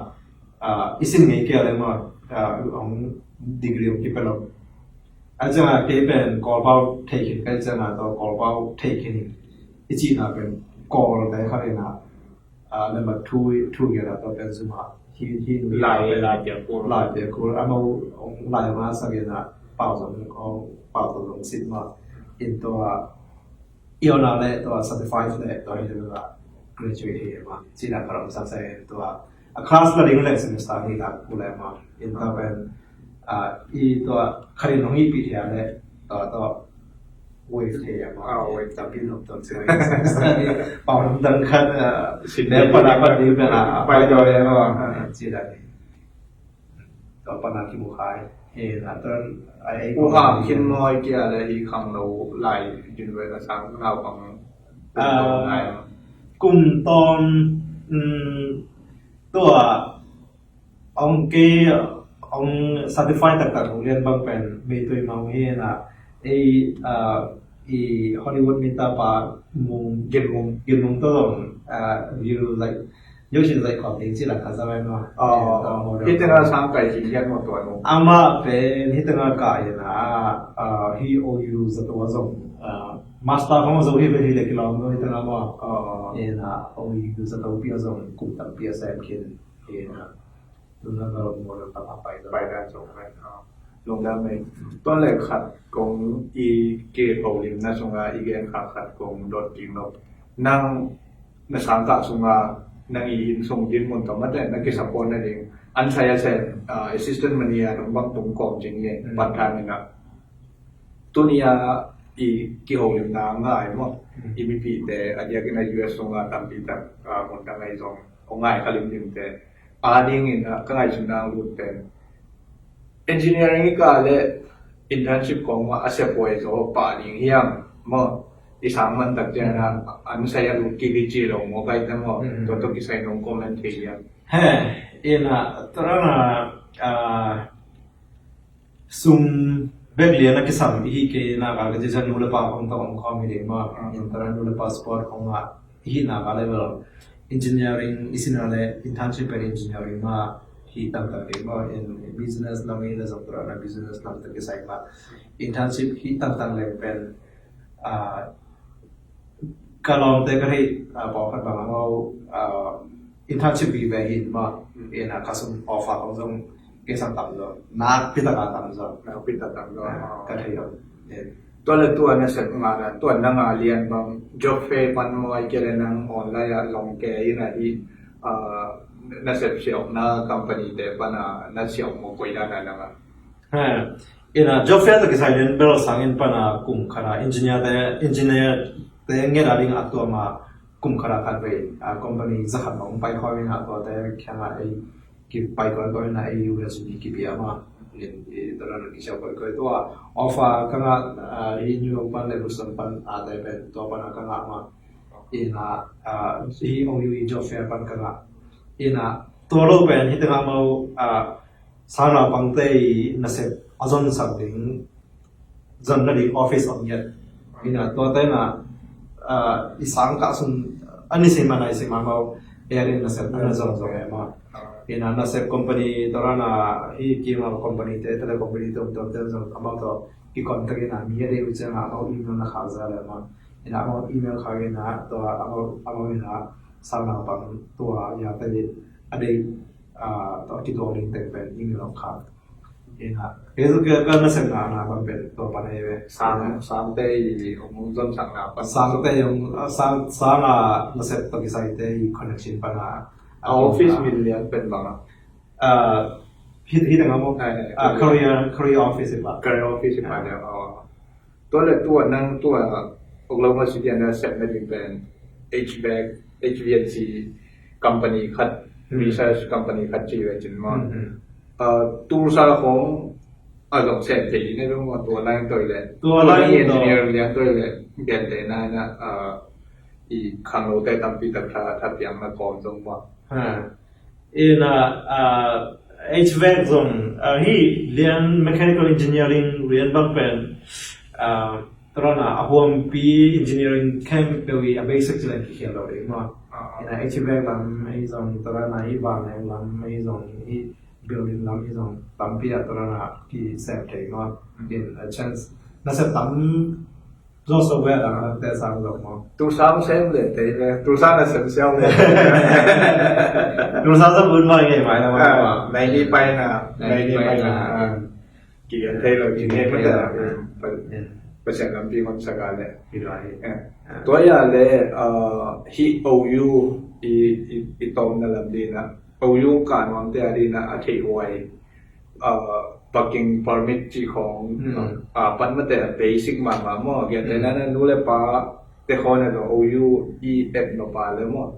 ah, i sin ngei kei a leng maw, ah, hong degree hong kipia lo. A ciang a kei pen Kawlpau thei khin ka hih ciang a, tua Kawlpau thei khin in i cihna pen Kawlte khat in a, ah, number two, two ngiat a tua pen zum a Hi, hi nu hi lai, pa lai pia kul. Lai pia kul. Amau hong lai hong a sak in a pau zong, hong pau to zong sin ma. In tua i on a le tua certified le tua hi le la graduate hi ma. Ci la ka ram sak sa in tua a class la ding le semester ni la kul le ma. In tua pen, ah, i tua kharin hong i pi thia le tua tua wave thei a ma. Ah, wave. Tapi nop tuan sila. Pau dang khat, ah, sin ne pa na pa ni pa na, ah, pai to le ma. Ah, sila ni. Tua pa na ki mu khai. Eh, na tuan, ai, ai, u ham khin moi kia le hi khang lo lai din ve ka sang nau pang. Ah, lai. Kum ton, mm, tua ong kei, ong certified taktak ong lian bang pen Meitui Maung hi na, ei, ah, i Hollywood minta pa Mung, Gin Mung, Gin Mung to zong, ah, view like, you should like copy ci la ka za bai no. Oh, hi tena sang kai hi hian mo tua no. Ama pen hi tena kai na, ah, hi O U za to zong, ah, master hong zo hi ve hi le kilom no hi tena mo. Oh. Ina O U za to pi zong kum tam pi a sem khin. Ina. Tuna ka lawm mual a tam a pai dan. Pai dan zong pen, ah, lungdam ei. Tua le khat kong i kiholimna sunga i gen kha khat kong dot ding lo. Nang na sangkah sunga nang i inn sung dinmun tawh mate na kisupport nading an sai a sen, ah, assistant manager nong bang tung kawm cing i, mm, pan than ina. Tuni a i kiholimna ngai maw? Mm. I mipihte a diakin a U S sunga tampi tak, ah, mun dang ahi zong hong ngai kha limlimte. A dingin, ah, ka ngaihsutna a lut pen engineering i kah le internship kong mah a sia puai zaw pah ding hiam maw? I sang man tak ciang a, mm, an sai a lut kik i ci lo maw, kai te maw? Mm. Tua tawh kisai nong comment thei hiam? He, ina, tua na, ah, sum bek lian a kisam i hi kei na ka, ka ci ciang nu le pa khong tawh om khawm hi ding maw? Mm. In tua na nu le pa support khong a i hihna ka level engineering i sin a le internship pen engineering mah hi taktak ding maw? In business lam i le zong tua na business lam tawh kisai mah internship hi taktak leng pen, ah, ka lawmte ka theih, ah, pawlkhat bang amau, ah, internship vive hi maw? Mm. Ina ka sum offer khong zong kisam tam zaw, nakpi tak a tam zaw. Nakpi tak tam zaw. Ah, ka theih om. Tua le tua na sep ngah na, tua na ngah lian bang job fair pan maw, ahih kei leh nang online ah lawng kei in a hi, ah, na sep siaukna company te pan a na siauk maw, koi dan a nang a? Ha, ina job fair tawh kisai lian bel sangin pan a kum khat a engineer te, engineer te nget a ding a tuam a kum khat a khat vei, ah, company za khat bang pai khawm in a tuate kiang a ei kipai kawikawi na ei U S mi kipia ma. In i tua na kisiau kawikawi tua offer ka ngah, ah, i New York pan le Boston pan a te pen tua pan a ka ngah ma. Ina, ah, i O U i job fair pan ka ngah. Ina tua lo pen hi tengah mau, ah, sangnaupangte i nasep a zonsak ding zon nading office om ngiat. Ina tuate na, ah, i sangkah sung a nisim a naisim a mau ei a ding nasep a na zongzong e ma. Ina nasep company tua na hi kim a company te, tele company te om tuamte zong amau tawh kikontak ina mi a ding uh ciang a amau email na khak za le ma. Ina amau email khak ina tua amau, amau ina sangnaupang tua ya te a ding, ah, tua kituak ding teng pen email om khak. Ina, kei zong kei ka nasepna na bang pen tua pan ahi ve. Sang, sangte i hong zonsakna pan. Sangte i hong, sang, sang a nasep tawh kisaite i connection pan a. A office min lian pen bang a? Ah, hi, hi tengah maw? Ai, ai, ah, career, career office i pa. Career office i pa dia. Oh. Tua le tua nang tua Oklahoma City a na sepna ding pen H V A C, H V A C company khat, hmm, research company khat ci ve cin maw. Hmm, hmm. Ah, Tulsa khong a zong sem thei ne dong maw, tua line toi le. Tua line toi. Engineer lian toi le, gen te na na, ah, i khanglote tampi tak tha, tha piang na kawm zong maw. Ha. Ina, ah, H V A C zong, ah, hi lian mechanical engineering lian bang pen, ah, tua na a huampi engineering camp peuh i a basic ci leng kikhial lo ding maw. Ah. Ina H V A C lam, ei zong tua na i vanleng lam, ei zong i building lam, ei zong tampi a tua na kisem thei maw. In a chance, nasep tam Zo so ve la te sang zo mo. Tu sam sem le te ve. Tu sam na sem siau le. Tu sam sa bun mai ngai mai na ma. Nai ni pai na. Nai ni pai na. Ki an thei lo ki ne ma te. Pasian lampi hong sa ka le. Tua ya le hi O U i i i tom na lam di na. O U ka nuam te a di na a thei huai. Parking permit ci khong a pan mate a basic mahmah maw. Gentehna na nu le pa te khawng a dong O U i et no pa le maw.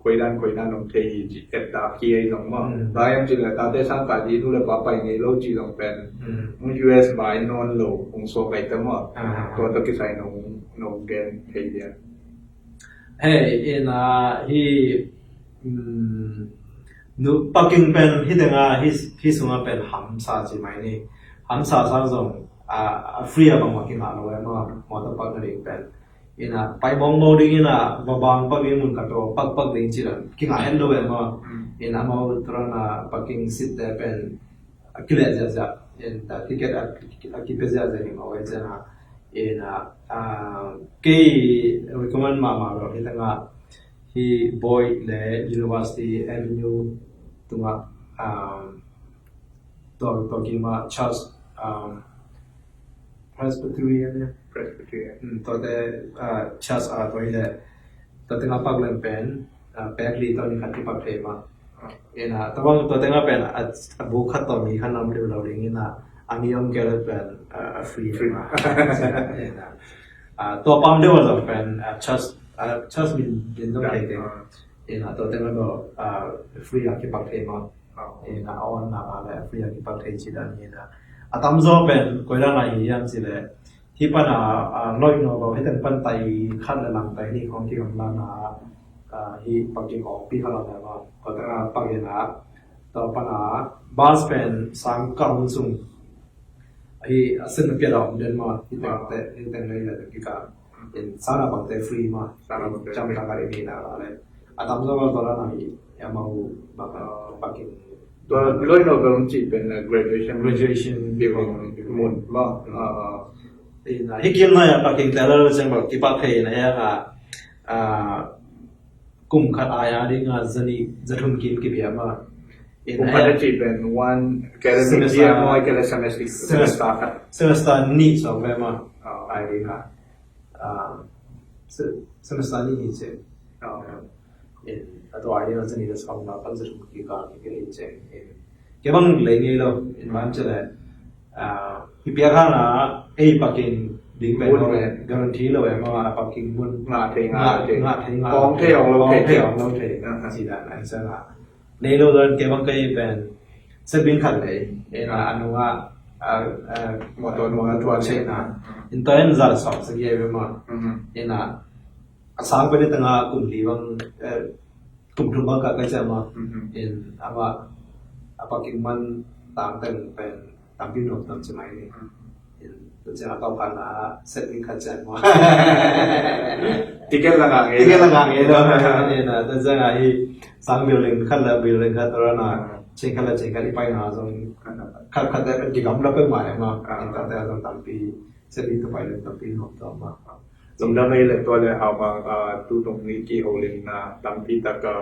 Koidan koidan om thei hi ci et dak hi ei zong maw. Daiam ci le tate sang ka di nu le pa pai ngei lo ci zong pen U S bai nawn lo hong suak ai te maw. Tua tawh kisai nong gen thei dia. Hei, ina hi nu parking pen hi tenga hi hi sunga pen hamsa ci mai ni. Hamsa sang zong a free a bang wa kingah lo em a motor park na ding pen. Ina pai mawngmawng ding ina va bang park ding mun khat peuh park park ding ci dan kingah het lo em a. Ina mau turan a parking seat te pen a kileh ziahziah in ta ticket a kipia ziahziah hi mawh ei ciang a. Ina kei recommend mahmah lo hi tanga hi Boyd le University Avenue tunga tua tua kima church Presbyterian Presbyterian tua te church a tua hi le tua te nga pak lem pen pek li tua ni khat kipak thei ma. Ina tabang tua tenga pen a bu khat tawh mi khat nam deuh lo ding ina a mi om kei le pen a free ma. Ina tua pam deuh a zong pen church church min din zong thei kei. Ina tua tenga dawh free a kipak thei ma. Ina a on na ma le free a kipak thei ci dan ina a tam zaw pen koi dan a hi hiam ci le hi pana loih no lo hi ten pan tai khat le lang tai ni khong ki gam dan a hi parking awngpi kha lo na ma. Ko ta nga parking a to pana bus pen sang ka hong sung hi a sen pia da om den ma hi teng te hi teng lei le ki ka in sang a bang te free ma. Sang a bang te jam free. Ta ka ni na la le a tam zo ma to la na hi ya ma hu ba ka parking. Tua loih no ka ci pen graduation graduation bi hong mun ma. Ina hi kil na ya parking te la lo cheng ba kipak thei na ya ka kum khat ai a ding a zani zathum kim kibia ma. Kum khat a ci pen one academic year mo kele semester semester khat semester ni sawm ve ma. Ai ding a semester ni hi ci. A tua ai ding a zani le sawm na khat zathum ki ka kibia hi ci. Kei bang lei ngei lo in man ci le hi piak hang a ei parking ding pen guarantee lo em a parking mun ngah thei ngah thei ngah thei ngah thei ong lo thei ong lo thei ci dan ai sa ngah. Nei lo dan kei bang kei pen set bin khat lei ina anunga motor nunga tuan se na in to en zal sawm sa ge be ma. Ina a sang pen tanga kum li bang kum thum bang ka ka cema in ama a parking man tang teng pen tampi nuam tam ci mai ni. In tu ciang a tau khan a set in khat ciang ma. Ticket la ngah ngei ticket la ngah ngei lo. In a tu ciang a hi sang building khat la building khat tora na cing khat la cing khat i pai na zong khat khat te pen kigam la pen ma ma. In khat te zong tampi set in ka pai le tampi nuam tam ma. Lungdam ei le tua le hau bang tu tung ni ki holim na tampi tak a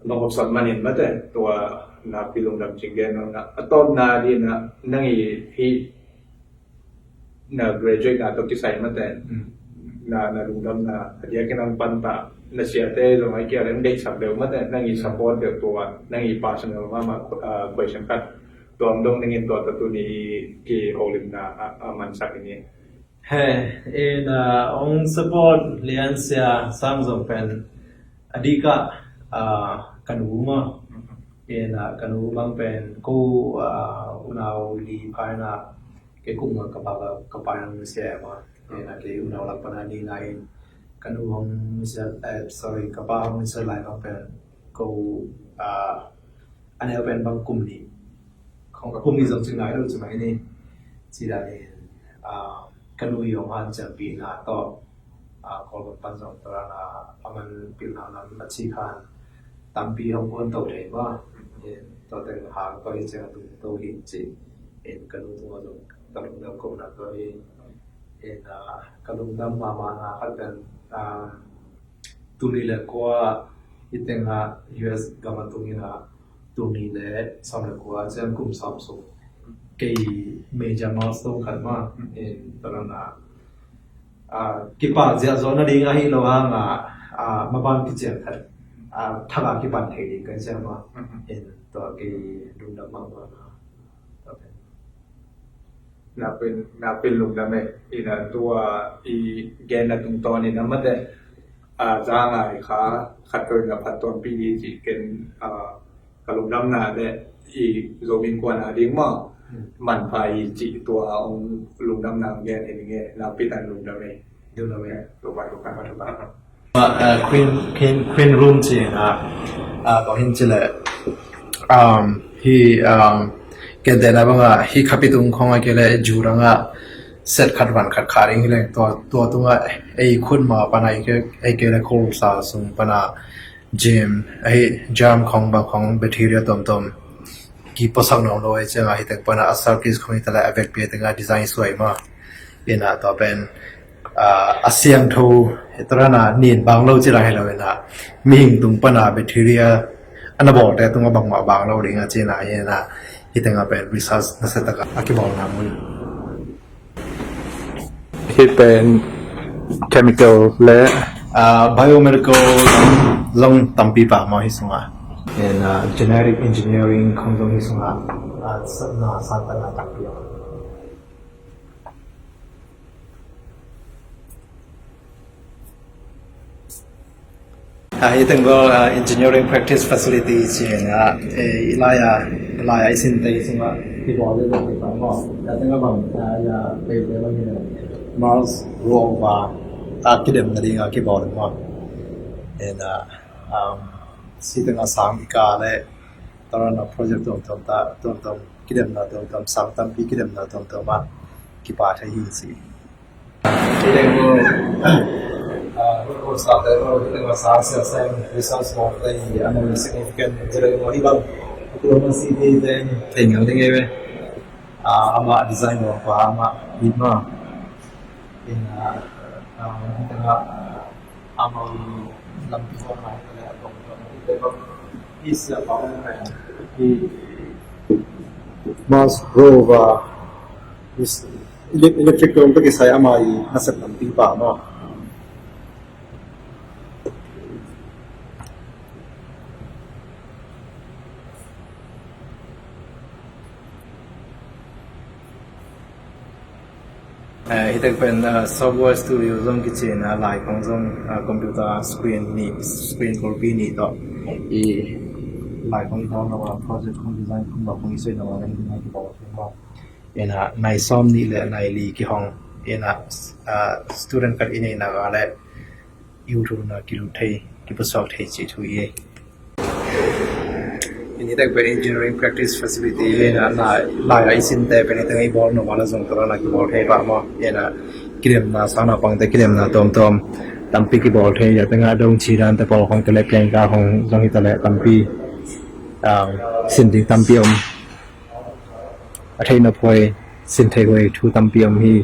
nong hopsat manin mate tua na pi lungdam cing gen nong na a tawpna di na nang i hi na graduate na to kisai mate na na lungdam na a dia kinang panta na siate zong ai kia leng deihsak deuh mate nang i support deuh tua nang i personal mama question khat tua ang dong ningin tua tatu ni ki holim na a mansak ini. He, in ong support liansia sang zong pen a dikah ka nu ma. In ka nu bang pen ko unau li phaina ke kum ka pa ka pa nang sia ma. In ke unau lak pana ni na in ka nu hong sia sorry ka pa hong sia lai bang pen ko a neu pen bang kum ni. Khong ka kum ni zong cing nai lo cing mai ni. Ci dan in ka nu i hong han ciang pi na to. Kol bang pan zong to na a man pil na na a ci khan tampi hong kuan to thei ba. To teng hang to hi ciang a tung to hi ci. In ka nu tung a zong ka lung dam ko na to hi. Ina ka lungdam mahmahna khat pen, ah, tul nih le kua i tengah U S gam a tungin ah tul nih le sawm le kua ciang kum sawm sung kei major milestone khat mah in tua lona, ah, kipak ziahzawh nading ahi lo hanga, ah, maban kician khat, ah, thanga kipan thei ding kan ciang mah in tua kei lungdam mahmahna. Tua pen. Nakpin, nakpin lungdam e. Ina tua i genna tungtawn ina mate, a, za ngai kha khat peuh na phat tuanpi hi ci ken, a, ka lungdamna le i Zomi Innkuan a ding maw manpha hi ci tua ong lungdamna gen hi ning e. Nakpi tan lungdam e. Lungdam e. Lungdam e. Lungdam e. Ah, ah, clean, clean, clean room ci, ah, ah, bang hin ci le, um, hi, um, kentehna banga hi khapi tung khong a kei le ju ranga set khat van khat kha ding hi le tua, tua tunga ei khut ma pana ei kei, ei kei le khol sa sung pana gym, ei germ khong bang khong bacteria tom tom kipuasak nawn lo ei cianga hi teng pana a circus khong hi ta le a vekpi tengah design suai ma. Ina tua pen, ah, a siangtho, tua rana nin bang lo ci rang hi lo ina, mihing tung pana bacteria ana bawlte tunga bangmah bang lo ding a cina ina, hi tenga pen research nasa taka a kibawlna mun. Hi pen chemical le, ah, biomedical zong tampi pa maw hi sunga. Ina, ah, genetic engineering khong zong hi sunga, ah, sa-, na sa taka tampi a. Ah, hi teng bel, ah, engineering practice facility ci-in ah, eh, i lai-a, i lai-a i sinte i sungah kibawl ding a kipan maw. Tua teng ah bang, ah, i a pei te bang hi le Mars rover a kidem nading a kibawl ding maw. And, ah, um, si teng ah sang i ka le, tua rana project tuamtuam ta, tuamtuam kidemna tuamtuam, sang tampi kidemna tuamtuam ah kipa thei hi ci. Hi teng bel, ah, hi ko sa te bel, hi teng bel sa sia sem, research bang te hi, a mawk significant, hi teng bel hi bang, hi teng bel si te hi teng, teng ang ding ei ve. Ah, amah design bang pa, amah hit ma. In, ah, ah, hi teng ah, amah lampi bang ma, hi teng bel, hi sia bang ma, hi Mars rover, hi Elec-, electric kong bek kisai amah i nasep tampi pa maw. Eh, hi tek pen, eh, software studio zong kici-in, eh, lai khong zong, eh, computer screen nih, screen kulpi nih tawh i lai khong i bawl lo a, project khong design khong bawl khong i soi lo a, lai khong i bawl khong bawl. Ina nai sawm nih le nai li kihong. Ina, ah, student khat i neihna ka le YouTube na kilut thei, kipusuak thei cih thu i. Ina tek pen engineering practice facility ina na lai a i sinte pen i teng i bawl no wala zong tawh na kibawl thei pah maw. Ina kidemna sana pangte kidemna tawmtawm tampi kibawl thei a tengah dong ci dan te pawl khong te le piang ka khong zong hi ta le tampi, ah, sin ding tampi om. A theih nop huai, sin theih huai thu tampi om hi.